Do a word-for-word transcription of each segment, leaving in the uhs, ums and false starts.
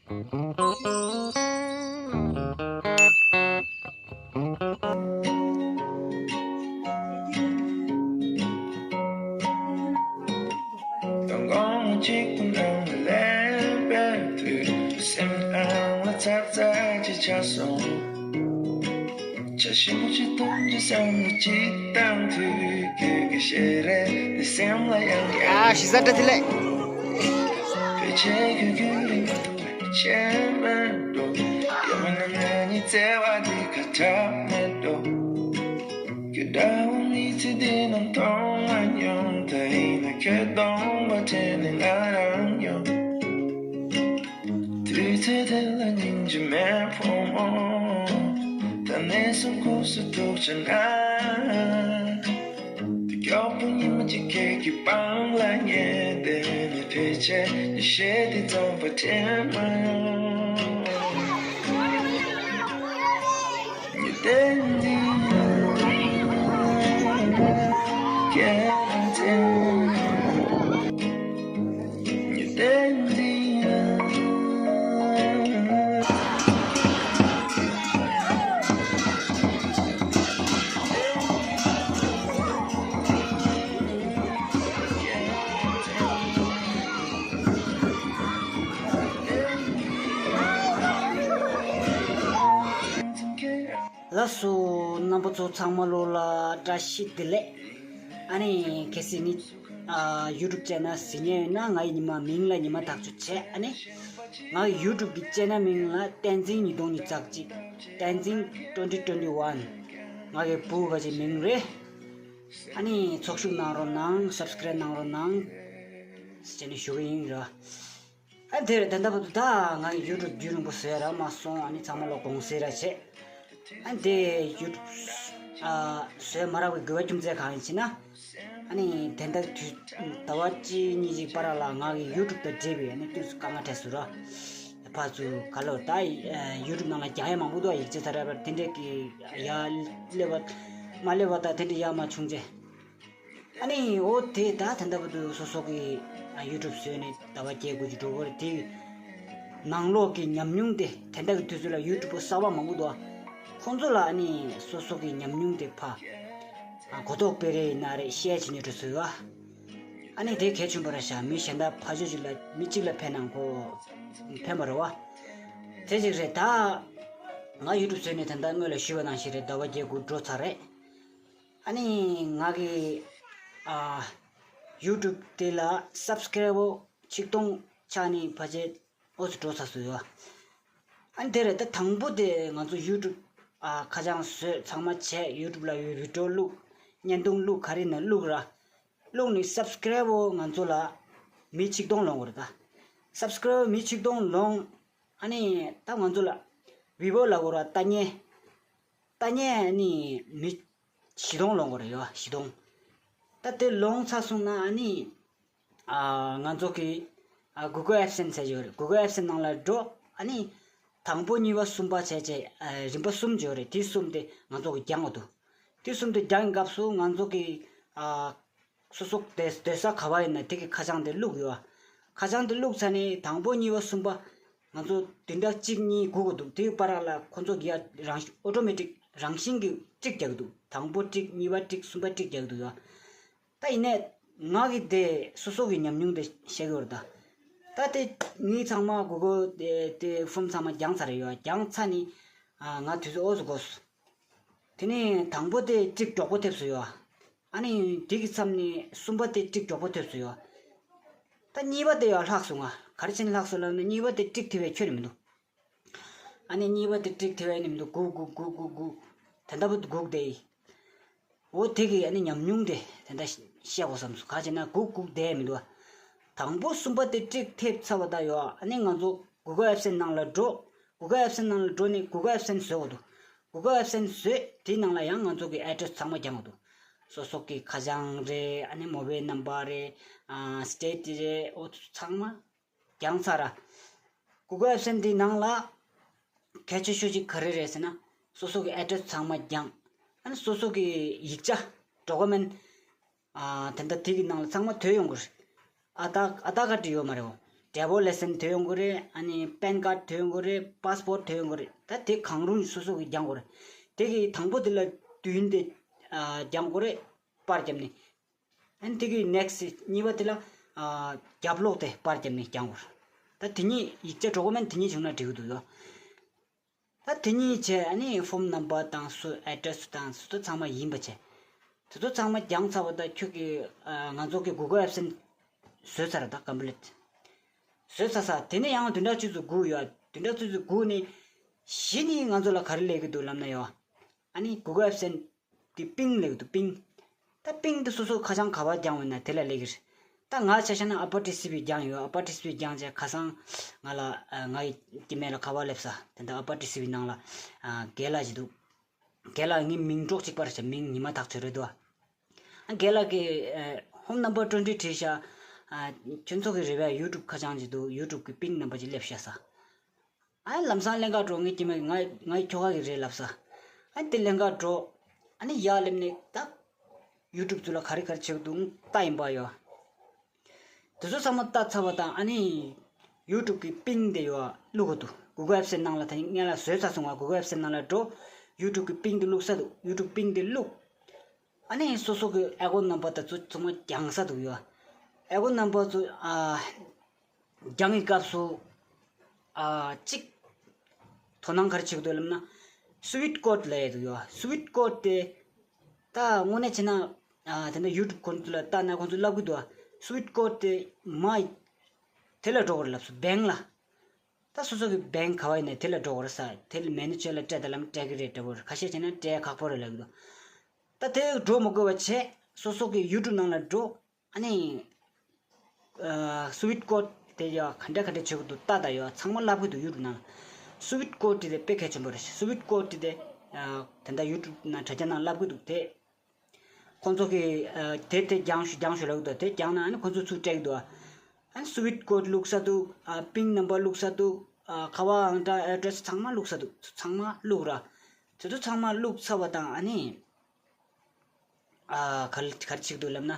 དང་གོང་གཅིག་ཏུ་སྣང་ལས་པའི་དུས། སེམས་ཨང་ལ་ཚར་ཚར་གྱི་ཆ་སོང་། ཆ་ཞིམ་པོ་ཅིག་འཐུང་རྒྱུ་བསམ་བློ་ཅིག་བཏང་དུས། ཁྱོད་ཀྱི་ཞལ་རས་ནི་སེམས་ལ་ཡང་ཡང་། ཨ་ཤི་ས་འདྲ་དེ་ལས། ཕལ་ཆེར་ཁྱོད་ཁྱོད་རིང་མ་ཐུབ་པའི་ཆེ་མེད་འགྲོ། ཡ་མ་ན་ང་གཉིས་བརྩེ་བ་འདི་ཁ་གྲག་མེད་འགྲོ། ཁྱོད་འདྲ་བོ་མི་ཚེ་འདི་ནང་མཐོང་མ་མྱོང་། ད་ཡིན་ན་ཁྱོད་གདོང་པ་དྲན་ནས་ང་རང་ཡོང་། དུས་ཚོད་དེ་ལ་སྙིང་རྗེ་མེད་ཕོ་མོ། ད་ནས་བཟུང་ཁུག་སུ་ཐུག་ཆ་ན། དེ་མགྱོགས་པོ་ཉི་མ་གཅིག་ཁྱེད་ཀྱི་པང་ལ་ཉལ་བསྡད་ནས། ཕལ་ཆེར་ཉི་ཤེལ་དེ་རྫོགས་པ་དྲན་མ་ཡོང་། ལགས་སོ། རྣམ་པ་ཚོ་ཚང་མ་ལོ་ལ་བཀྲ་ཤིས་བདེ་ལེགས། ཨ་ནི་གལ་སྲིད་ནི་ཨ་ཡུ་ཊུབ་ཅེ་ནལ་ཟིན་ཉེ་ཡོད་ན། ང་ཡི་ཉི་མ་མིང་ལ་ཉི་མ་ཐག་གཅོད་བྱས། ཨ་ནི་ང་ཡི་ཡུ་ཊུབ་ཀྱི་ཅེ་ནལ་མིང་ལ་བསྟན་འཛིན་ཉིས་སྟོང་ཉི་ཤུ་རྩ་གཅིག་བསྟན་འཛིན་twenty twenty one། ང་གི་བུ་ག་ཅིག་མིང་རེད། ཨ་ནི་ཚོགས་ཞུགས་གནང་རོགས་གནང་། སབ་སི་ཀ་རེབ་གནང་རོགས་གནང་ཟེར་ནས་ཞུ་གི་ཡིན་ར། ཨ་དེར་ད་ལྟ་བར་དུ་ད་ང་གི་ཡུ་ཊུབ་རྒྱུན་རིང་པོ་བཟོས་ར་མ་སོང་། ཨ་ནི་ཚང་མ་ལོ་དགོངས་སེལ་ར་བྱས། ཨ་དེ་ཡུ་ཊུབ་ཨ་བཟོས་མ་རག་པའི་དགོས་པ་རྒྱུ་མཚན་གང་ཡིན་ཕྱིན་ན། ཨ་ནི་དེ་འདྲ་དུས་ཟླ་བ་གཅིག་གཉིས་ཅིག་བར་ལ་ང་གི་ཡུ་ཊུབ་དང་འབྲེལ་བའི་ཨ་ནི་དུས་སུ་དཀའ་ངལ་འཕྲད་སོང་ར། ཕར་ཚུར་ག་ལོར་ད་ཡུ་ཊུབ་ནང་ལ་རྒྱག་ཡ་མང་པོ་འདུག་ཡིག་ཆ་ཚ་ར་བར་དེ་འདྲས་ཀྱི་ཡ་སླེབས་པ་མ་སླེབས་པ་ད་དེ་འདྲས་ཡ་མ་བྱུང་རྗེས། ཨ་ནི་འོ་དེ་ད་ད་ལྟ་བར་དུ་སོ་སོ་གི་ཡུ་ཊུབ་བཟོས་ནས་ཟླ་བ་བརྒྱད་དགུ་ཅིག་འགྲོ་གི་རེད། དེ་ནང་ལོགས་ཀྱི་ཉམས་མྱོང་དེ། དེ་འདྲ་གི་དུས་ཚོད་ལ་ཡུ་ཊུབ་པར་གསར་པ་མང་པོ་འདུག་ཁོང་ཚོ་ལ་ཨ་ནི་སོ་སོ་གི་ཉམས་མྱོང་དེ་ཕར་གོ་རྟོགས་སྤེལ་རེས་ཡིན་ན་རེད། ཤེར་བྱེད་ནས་འགྲོ་ཚུལ་བ། ཨ་ནི་དེ་གལ་ཆེན་པོ་རེད་ཤག་མི་གཞན་དག་ཕར་ཕྱོགས་ཅིག་ལ་མི་གཅིག་ལ་ཕན་ན་ཁོ་ཕན་པ་རེད་བ། དེ་ཅིག་རེད་ད། ང་ཡུ་ཊུབ་བཟོས་ནས་ད་ལྟ་སྔོན་ལ་ཞུས་པ་ནང་བཞིན་རེད། ཟླ་བ་བརྒྱད་དགུ་འགྲོ་ཚར་རེད། ཨ་ནི་ང་གི་ཨ་ཡུ་ཊུབ་དེ་ལ་སབ་སི་ཀ་རེབ་བར་ཆིག་སྟོང་ཆགས་ནས་ཕལ་ཆེར་ཨོ་ཙི་འགྲོ་ཚར་སོང་ཡོད། ཨ་ནི་དེ་རེད་ད། དང་པོ་དེ་ང་ཚོ་ཡུ་ཊུབ་ཨ་ཁ་བྱང་བཟོས་ཚང་མ་བྱས། ཡུ་ཊུབ་ལ་ཡོད་བི་ཌི་ཡོ་བླུགས། བརྙན་ཐུང་བླུགས། ག་རེ་ན་བླུགས་ར། བླུགས་ནས་སབ་སི་ཀ་རེབ་བར་ང་ཚོ་ལ་མི་ཆིག་སྟོང་ལོངས་དགོས་རེད་ད། སབ་སི་ཀ་རེབ་བར་མི་ཆིག་སྟོང་ལོངས། ཨ་ནི་ད་ང་ཚོ་ལ་བིའུ་ཝར་ལབ་དགོས་ར། ལྟ་མཁན། ལྟ་མཁན་ཨ་ནི་མི་བཞི་སྟོང་ལོངས་དགོས་རེད་ཡོད། བཞི་སྟོང་། ད་དེ་ལོངས་ཚར་སོང་ན་ཨ་ནི་ཨ་ང་ཚོ་གི་ཨ་གུ་གལ་ཨེཌ་སེན་སི་ཟེར་ཡོད་རེད། གུ་གལ་ཨེཌ་སེན་སི་ནང་ལ་འགྲོ། ཨ་ནི་དང་པོ་གཉིས་པ་གསུམ་པ་བྱས་བྱས་ཨ་རིམ་པ་གསུམ་ཡོད་རེད། དེ་གསུམ་དེ་ང་ཚོ་གི་རྒྱག་དགོས་འདུག་དེ་གསུམ་དེ་རྒྱག་པའི་སྐབས་སུ་ང་ཚོ་གི་ཨ་སོ་སོ་སྡོད་སྡོད་ས་ག་བ་ཡིན་ན་དེ་གི་ཁ་བྱང་དེ་བླུགས་ཡོད། ཁ་བྱང་དེ་བླུགས་ཚར་ནས་དང་པོ་གཉིས་པ་གསུམ་པ་ང་ཚོ་བདུན་ཕྲག་གཅིག་གཉིས་སྒུག་དགོས་འདུག་དེའི་བར་ལ་ཁོ་ཚོ་གི་ཡ་རང་ཨོ་ཊོ་མེ་ཊིག་རང་བཞིན་གྱིས་ཊིག་རྒྱག་གི་འདུག་དང་པོ་ཊིག་གཉིས་པ་ཊིག་གསུམ་པ་ཊིག་རྒྱག་གི་འདུག་ཡ། ད་ཡིན་ནའི་ང་གི་དེ་སོ་སོ་གི་ཉམས་མྱོང་དེ་བཤད་གི་ཡོད་རེད་ད། ད་དེ་ངས་ཚང་མ་གུ་གལ་དེ་དེ་ཕོམ་ཚང་མ་བརྒྱངས་ཚར་རེད་ཡོད། བརྒྱངས་ཚར་ནས་ཨ་ང་དུས་ཚོད་ཨོ་ཙི་འགོར་སོང་། དེ་ནས་དང་པོ་དེ་ཊིག་མགྱོགས་པོ་ཐེབས་སོང་ཡོད། ཨ་ནི་དེ་གི་མཚམས་ནས་གསུམ་པ་དེ་ཊིག་མགྱོགས་པོ་ཐེབས་སོང་ཡོད། ད་གཉིས་པ་དེ་ཡང་ལྷག་སོང་ང་། ག་རེ་བྱས་ནས་ལྷག་སོང་ལབ་ན་གཉིས་པ་དེ་ཊིག་ཐེབས་པའི་ཁྱོན་ནས་མི་འདུག་ཨ་ནི་གཉིས་པ་དེ་ཊིག་ཐེབས་པའི་ནི་མི་འདུག་སྒུག་སྒུག་སྒུག་སྒུག་སྒུག་དེ་འདྲ་པོ་སྒུག་བསྡད་ཡིན། འོ་དེ་གི་ཨ་ནི་ཉམས་མྱོང་དེ་དེ་འདྲ་བཤད་དགོས་བསམ་སོང་། ག་རེ་བྱས་ན་སྒུག་སྒུག་བསྡད་མི་འདུག་དང་པོ་གསུམ་པ་དེ་ཊིག་ཐེབས་ཚར་བ་ད་ཡོད། ཨ་ནི་ང་ཚོ་གུ་གལ་ཨེཌ་སེན་སི་ནང་ལ་འགྲོ། གུ་གལ་ཨེཌ་སེན་སི་ནང་ལ་འགྲོ་ནས་གུ་གལ་ཨེཌ་སེན་སི་བཟོ་དགོས་འདུག་གུ་གལ་ཨེཌ་སེན་སི་བཟོས། དེའི་ནང་ལ་ཡང་ང་ཚོ་གི་ཨེ་ཌི་རེ་སི་ཚང་མ་རྒྱག་དགོས་འདུག་སོ་སོ་གི་ཁ་བྱང་རེད། ཨ་ནི་མོ་བའིལ་ནམ་བར་རེད། ཨ་སི་ཊེ་ཊི་རེད། འོ་ཚང་མ་རྒྱག་ཚར་ར། གུ་གལ་ཨེཌ་སེན་སི་འདིའི་ནང་ལ་གལ་ཆེ་ཤོས་ཅིག་ག་རེ་རེད་ཟེར་ན། སོ་སོ་གི་ཨེ་ཌི་རེ་སི་ཚང་མ་རྒྱག་ཨ་ནི་སོ་སོ་གི་ཡིག་ཆ་ཌོ་ཀུ་མེན་ཊི་ཨ་དེ་འདྲ་དེ་གི་ནང་ལ་ཚང་མ་དོད་ཡོང་གི་རེད། ཨ་ད་ཨ་དྷར་ཀར་ཌི་ཡོད་མ་རེད་འོ། ཌའི་ཝར་ལི་སེན་ཐོན་ཡོང་གི་རེད། ཨ་ནི་པན་ཀར་ཌི་ཐོན་ཡོང་གི་རེད། པ་སི་པོར་ཊི་ཐོན་ཡོང་གི་རེད། ད་དེ་གང་རུང་སོ་སོ་གིས་རྒྱག་དགོས་རེད། དེ་གི་དང་པོ་དེ་ལ་དུས་ཡུན་དེ་ཨ་རྒྱག་དགོས་རེད། པར་བརྒྱབ་ནས། ཨ་ནི་དེ་གི་ནེག་སི་ཊི་གཉིས་པ་དེ་ལ་ཨ་རྒྱབ་ལོགས་དེ་པར་བརྒྱབ་ནས་རྒྱག་དགོས་རེད། ད་དེ་གཉིས་ཡིག་ཆ་འགྲོ་གི་མིན། དེ་གཉིས་བྱུང་ན་འགྲིག་གི་འདུག་ཡོ། ད་དེ་གཉིས་བྱས། ཨ་ནི་ཕོན་ནམ་བར་དང་སུ་ཨེ་ཌི་རེ་སི་དང་སུ་དེ་ཚང་མ་ཡིན་པ་བྱས། དེ་ཚོ་ཚང་མ་བརྒྱངས་ཚར་བ་དང་ཁྱོད་ཀྱིས་ཨ་ང་ཚོ་གི་གུ་གལ་ཨེད་སེན་སི་བཟོས་ཚར། ད་ཀམ་པི་ལིཊ་བཟོས་ཚར་ཚར། དེ་ནས་ཡང་བདུན་ཕྲག་བཅུ་ཚོ་སྒུག་ཡོད། བདུན་ཕྲག་བཅུ་ཚོ་སྒུག་ནས་གཞི་ནས་ང་ཚོ་ལ་ག་རེ་སླེབས་ཀྱི་འདུག་ལབ་ན་ཡོ། ཨ་ནི་གུ་གལ་ཨེད་སེན་སི་གི་པིང་སླེབས་ཀྱི་འདུག་པིང་། ད་པིང་དེ་སོ་སོ་ཁ་བྱང་ག་པར་བརྒྱངས་ཡོད་ན་དེ་ལ་སླེབས་ཀྱི་རེད། ད་ང་ཆ་བཞག་ན་ཨ་པར་ཊི་སི་བི་བརྒྱངས་ཡོད། ཨ་པར་ཊི་སི་བི་བརྒྱངས་བྱས་ཁ་སང་ང་ལ་ཨ་ང་ཡི་སྐྱེ་དམན་ལ་ག་པར་སླེབས་ས། དེ་འདྲ་ཨ་པར་ཊི་སི་བི་ནང་ལ་ཨ་རྒན་ལགས་ཅིག་འདུག་རྒན་ལགས་ངའི་མིང་འདྲ་གཅིག་པ་རེད་ཤག་མིང་ཉི་མ་ཐག་ཆོད་རེད་འདུག་ཨ་རྒན་ལགས་ཀྱིས་ཨ་ཕོན་ནམ་བར་ཊུ་ཝེན་ཊི་བྲིས་ཤག་ཨ་ཁྱོད་ཚོ་གི་རེད་པས་ཡུ་ཊུབ་ཁ་བྱང་ཅིག་འདུག་ཡུ་ཊུབ་གི་པིང་ནམ་བར་ཅིག་སླེབས་ཤག་ཟེར། ཨ་ལམ་སང་ལེན་ག་འགྲོ། ངའི་སྐྱེ་དམན་ང་ངའི་ཁྱོ་ག་གི་རེད་ལབ་ས། ཨ་དེ་ལེན་ག་འགྲོ། ཨ་ནི་ཡར་སླེབས་ནས་ད་ཡུ་ཊུབ་ཚོ་ལ་ག་རེ་ག་རེ་བྱེད་ཀྱི་འདུག་ལྟ་ཡིན་པ་ཡོ། དེ་ཚོ་ཚང་མ་ལྟ་ཚར་བ་དང་ཨ་ནི་ཡུ་ཊུབ་གི་པིང་དེ་ཡོ་བླུག་གི་འདུག་གུ་གལ་ཨེད་སེན་སི་ནང་ལ། ད་ནི་སྔོན་ལ་བཟོས་ཚར་སོང་བ། གུ་གལ་ཨེད་སེན་སི་ནང་ལ་འགྲོ། ཡུ་ཊུབ་གི་པིང་དེ་བླུག་ས་འདུག་ཡུ་ཊུབ་པིང་དེ་བླུག་ཨ་ནི་སོ་སོ་གི་ཨེ་ཀའུན་ཊི་ནམ་བར་དེ་ཚོ་ཚང་མ་རྒྱག་ས་འདུག་ཡོ། ཨེ་ཀའུན་ཊི་ནམ་བར་ཚོ་ཨ་རྒྱག་ངེས་སྐབས་སུ་ཨ་གཅིག་དོ་སྣང་ག་རེ་བྱེད་ཀྱི་འདུག་ལབ་ན། སུ་ཝིཊ་ཀོཌ་ལབ་ཡས་འདུག་ཡོ། སུ་ཝིཊ་ཀོཌ་དེ་ད་དངོས་གནས་བྱས་ན་ཨ་དེ་འདྲ་ཡུ་ཊུབ་ཁོང་ཚོ་ལ་ལྟ་ན་ཁོང་ཚོ་ལབ་ཀྱི་འདུག་ཨ། སུ་ཝིཊ་ཀོཌ་དེ་མ་དེ་ལ་འགྲོ་དགོས་རེད་ལབ་སོང་། བེང་ལ། ད་སོ་སོ་གི་བེང་ག་པར་ཡིན་ནའི་དེ་ལ་འགྲོ་དགོས་རེད་ཟེར། དེ་ལ་མེ་ནེ་ཇར་ལ་སྤྲད་དང་ལབ་ན་སྤྲད་ཀྱི་རེད་འདྲ་པོ་རེད། ཁ་ཤས་བྱས་ན་སྤྲད་ཁག་པོ་རེད་ལབ་ཀྱི་འདུག་ད་དེ་འགྲོ་མི་དགོས་པ་བྱས། སོ་སོ་གི་ཡུ་ཊུབ་ནང་ལ་འགྲོ། ཨ་ནི་ཨ་སུ་ཝིཊ་ཀོཌ་དེ་ཡ་ག་འདྲ་ག་འདྲ་བྱེད་ཀྱི་འདུག་ལྟ་དང་ཡོ། ཚང་མ་ལབ་ཀྱི་འདུག་ཡུ་ཊུབ་ནང་ལ། སུ་ཝིཊ་ཀོཌ་དེ་དཔེ་གལ་ཆེན་པོ་རེད། སུ་ཝིཊ་ཀོཌ་དེ་དེ་ཨ་དེ་འདྲ་ཡུ་ཊུབ་ནང་དྲ་རྒྱ་ནང་ལབ་ཀྱི་འདུག་དེ་ཁོང་ཚོ་གིས་ཨ་དེ་དེ་རྒྱག་ཤོག་རྒྱག་ཤོག་ལབ་ཀྱི་འདུག་དེ་རྒྱག་ན་ཨ་ནི་ཁོང་ཚོ་ཚུར་སྤྲད་ཀྱི་འདུག་ཨ་ནི་སུ་ཝིཊ་ཀོཌ་བླུག་ས་འདུག་ཨ་པིང་ནམ་བར་བླུག་ས་འདུག་ཨ་ཁ་པར་ཨང་གྲངས་ཨེ་ཌི་རེ་སི་ཚང་མ་བླུག་ས་འདུག་ཚང་མ་བླུག་ར། དེ་ཚོ་ཚང་མ་བླུག་ཚར་བ་དང་ཨ་ནི། ཨ་ག་རེ་ག་རེ་བྱེད་ཀྱི་འདུག་ལབ་ན།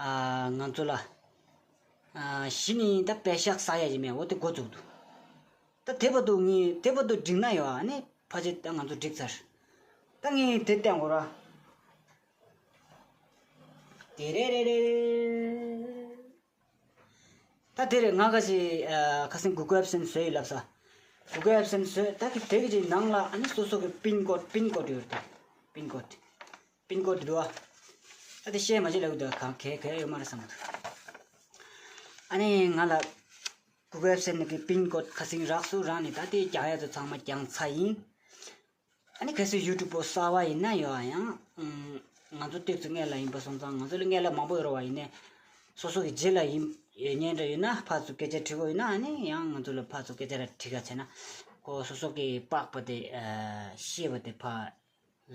ཨ་ང་ཚོ་ལ་ཨ་གཞི་ནས་ད་པད་ཤག་བསག་ཡ་ཡིན་མེད་འོ་དེ་འགོ་བཙུགས་འདུག་ད་དེ་བར་དུ་ངས་དེ་བར་དུ་འགྲིག་ན་ཡོད། ཨ་ནི་ཕལ་ཆེར་ད་ང་ཚོ་འགྲིག་ཚར། ད་ངས་དེ་བསྟན་དགོས་ར། དེ་རེ་རེ་རེ། ད་དེ་རེད། ང་ག་ཅིག་ཨ་ཁ་སང་གུ་གལ་ཨེད་སེན་སི་བཟོས་ཡོད་ལབ་ས། གུ་གལ་ཨེད་སེན་སི་བཟོས། ད་གི་དེ་གི་ཅིག་ནང་ལ་ཨ་ནི་སོ་སོ་གི་པིན་ཀོཌ་པིན་ཀོཌ་ཡོད་རེད། ད་པིན་ཀོཌ་པིན་ཀོཌ་འདུག་ཨ། ད་དེ་བཤད་མ་བྱེད་ལབ་ཀྱི་འདུག་ཨ། གང་གལ་གལ་ཡོད་མ་རེད་བསམ་གྱི་འདུག་ཨ་ནི་ང་ལ་གུ་གལ་ཨེད་སེན་སི་གི་པིན་ཀོཌ་ཁ་སང་རག་སོང་། རག་ནས་ད་དེ་རྒྱག་ཡ་ཚོ་ཚང་མ་རྒྱག་ཚར་ཡིན། ཨ་ནི་གལ་སྲིད་ཡུ་ཊུབ་པོ་གསར་པ་ཡིན་ན་ཡོད་ཨ་ཡང་། ང་ཚོ་ཏོག་ཙམ་སྔོན་ལ་ཡིན་པ་སོང་ཙང་། ང་ཚོ་ལ་སྔོན་ལ་མང་པོ་ཡོད་རེད་པ། ཡིན་ནའི་སོ་སོ་གི་རྗེས་ལ་ཡིན་ཡོད་མཁན་འདྲ་ཡོད་ན་ཕར་ཚུར་སྐད་ཆ་དྲི་དགོས་ཡོད་ན་ཨ་ནི་ཡང་ང་ཚོ་ལ་ཕར་ཚུར་སྐད་ཆ་ར་དྲི་ག་བྱས་ན། ཁོ་སོ་སོ་གི་པགས་པ་དེ་ཨ་ཤེས་པ་དེ་ཕར་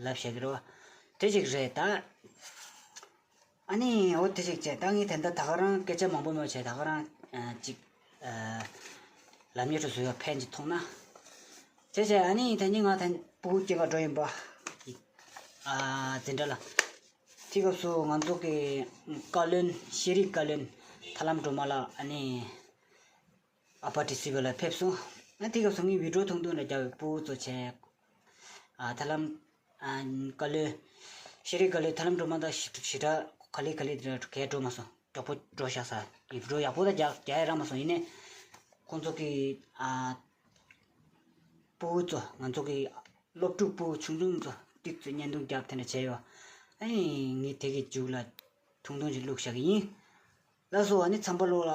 ལབ་བཞག་གི་རེད་པ། དེ་ཅིག་རེད་ད། ཨ་ནི་འོ་དེ་ཅིག་བྱས། ད་ངས་དེ་འདྲ་ད་ག་རང་སྐད་ཆ་མང་པོ་མེད་བྱས། ད་ག་རང་ཨ་ཅིག་ཨ་ལམ་ཡོད་དུ་བཟོ་ཡ་ཕན་ཅིག་ཐོགས་ན། བྱས་བྱས་ཨ་ནི་ད་ནི་ང་ད་ཕྲུ་གུ་སྐྱེལ་ག་འགྲོ་ཡིན་པ། ཨ་འཛིན་གྲྭ་ལ། དེ་སྐབས་སུ་ང་ཚོ་གི་བཀའ་བློན་ཤེས་རིག་བཀའ་བློན་ཐར་ལམ་སྒྲོལ་མ་ལགས་ཨ་ནི་ཨ་པ་ཊི་སི་བི་ལ་ཕེབས་སོང་། ཨ་དེ་སྐབས་སུ་ངས་བི་ཌིའོ་ཐུང་ཐུང་འདྲ་རྒྱབ་པའི་ཕྲུ་གུ་ཚོ་བྱས། ཨ་ཐར་ལམ་ཨ་བཀའ་བློན་ཤེས་རིག་བཀའ་བློན་ཐར་ལམ་སྒྲོལ་མ་དང་ཞེ་དྲག་ག་ལེ་ག་ལེ་དེ་འདྲ་གས་འགྲོ་མ་སོང་། མགྱོགས་པོ་འགྲོ་བཞག་ས། ཡིན་བི་ཌིའོ་ཡག་པོ་ད་རྒྱག་རྒྱག་ཡ་རག་མ་སོང་། ཡིན་ནའི་ཁོང་ཚོ་གི་ཨ་ཕྲུ་གུ་ཚོ་ང་ཚོ་གི་སློབ་ཕྲུག་ཕྲུ་གུ་ཆུང་ཆུང་ཚོ་ཏོག་ཙམ་བརྙན་ཐུང་རྒྱབ་དེ་འདྲ་བྱས་ཡོད། ཨ་ནི་ངས་དེ་གི་མཇུག་ལ་ཐུང་ཐུང་ཞིག་བླུགས་བཞག་གི་ཡིན། ལགས་སོ། ཨ་ནི་ཚང་མ་ལོ་ལ་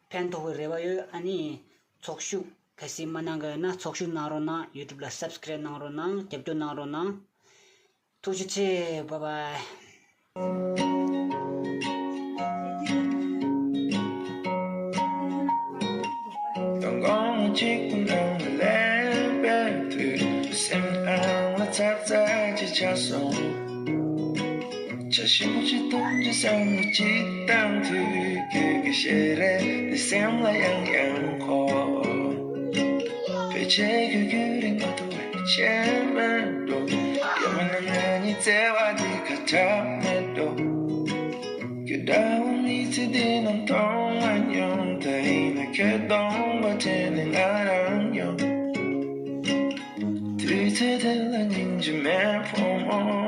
ཕན་ཐོགས་པའི་རེ་བ་ཡོད། ཨ་ནི་ཚོགས་ཞུགས་གལ་སྲིད་མ་གནང་གི་ཡོད་ན་ཚོགས་ཞུགས་གནང་རོགས་གནང་། ཡུ་ཊུབ་ལ་སབ་སི་ཀ་རེབ་གནང་རོགས་གནང་། རྒྱབ་སྐྱོར་གནང་རོགས་གནང་། ཐུགས་རྗེ་ཆེ། བྷའི་བྷའི། དང་དགོང་མོ་གཅིག་པུ་ནང་ལ་སླེབས་པའི་དུས། སེམས་ནང་ལ་ཚ་ཚ་ཅིག་ཆགས་སོང་། ཆ་ཞིམ་པོ་ཅིག་འཐུང་རྒྱུ་བསམ་བློ་ཅིག་བཏང་དུས། ཁྱོད་ཀྱི་ཞལ་རས་ནི་སེམས་ལ་ཡང་ཡང་འཁོར། ཕལ་ཆེར་ཁྱོད་ཁྱོད་རིག་མ་ཐུབ་པའི་ཆེ་མེད་འགྲོ། ཡང་མིན་ན་ང་གཉིས་བརྩེ་བ་འདི་ཁ་བྲལ་མེད་འགྲོ། ཁྱོད་འདྲ་བོ་མི་ཚེ་འདི་ནང་མཐོང་མ་མྱོང་། ད་ཡིན་ན་ཁྱོད་ སྟོང་པ་དེ་ནི་ང་རང་ཡོད། དུས་ཚོད་དེ་ལ་སྙིང་རྗེ་མེད་ཕོ་མོ།